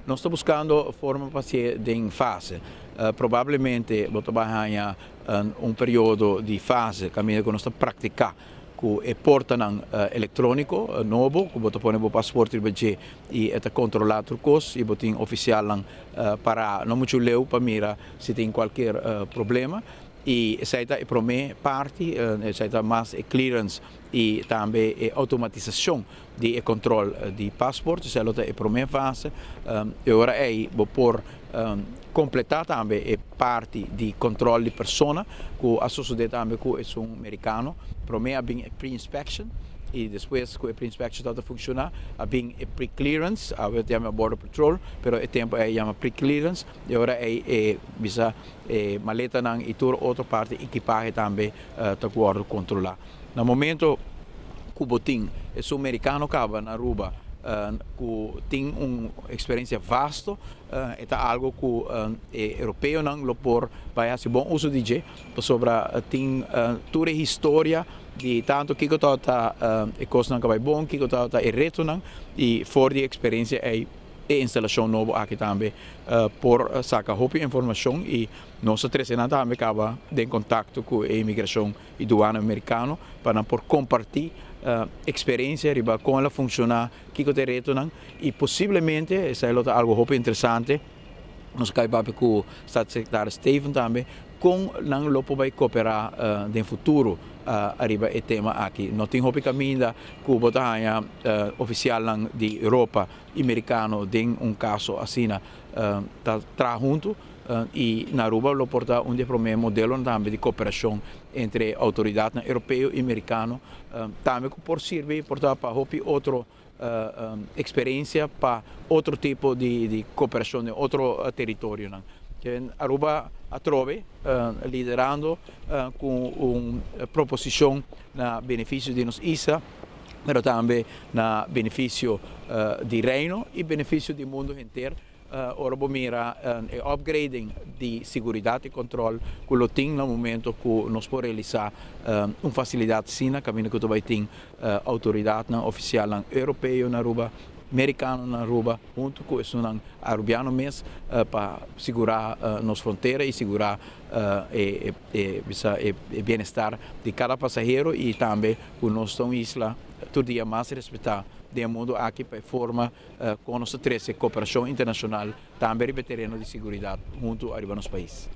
Nos ta buscando forma pa haci'e den fase. Probablemente bo ta haya un periodo di fase caminda cu nos ta practica cu e portanan electronico nobo, cu bo ta pone bo paspoort riba dje y e ta controla tur cos y bo tin oficialnan para no mucho leu pa mira si tin cualkier problema. Y esey ta e prome parti, esey ta mas e clearance y tambe e automatisacion di e control di paspoort, esey ta e prome fase. Y ora ey bo por completa tambe e parti di control di persona, cu a sucede tambe cu esun Mericano. Prome a bin pre-inspection y despues cu e pre-inspection ta funciona, a bin e pre-clearance, a yama Border Patrol, pero e tempo ey yama pre-clearance, y ora ey e bisa e maletanan y tur otro parti, ekipahe tambe ta wordo controla. Na momento cu bo tin e Mericano caba na Aruba, cu tin un experiencia vasto, ta algo cu e Europeonan lo por bay haci bon uso di dje, pasobra tin tur e historia di tanto kico ta e cosnan cu a bay bon, kico ta e retonan, y for di experiencia ey e instalacion nobo aki tambe por saca hopi informacion. Y nos tres tambe a caba den contacto cu e inmigracion y douane Mericano pa por comparti experiencia riba con el a funciona, kico ta e retonan y posiblemente, esey ta algo hopi interesante, nos a caba cu staatssecretaris Steven tambe, con nan lo por coopera den futuro ariba e tema aki. No tin hopi caminda cu bo ta haya oficial di Europa y Mericano den un caso asina ta traha hunto, y na Aruba lo por ta un di e prome modelo tambe di cooperacion entre autoridad Europeo y Mericano, tambe por sirbi por pa hopi otro experiencia pa otro tipo di cooperacion den otro teritorio. Cu Aruba atrobe liderando cu un proposicion na beneficio di nos isla, pero tambe na beneficio di Reino y beneficio di mundo entero. Ora bo mira e upgrading di seguridad y control cu lo tin na momento cu nos por realisa un facilidad asina, caminda cu bay tin autoridad oficial Europeo na Aruba, Mericano na Aruba, hunto cu e Arubiano mes, pa sigura nos frontera y sigura e bienestar di cada pasahero y tambe cu nos isla tur dia mas respeta den mundo aki pa forma cu nos trece cooperacion internacional tambe riba tereno di seguridad hunto ariba nos pais.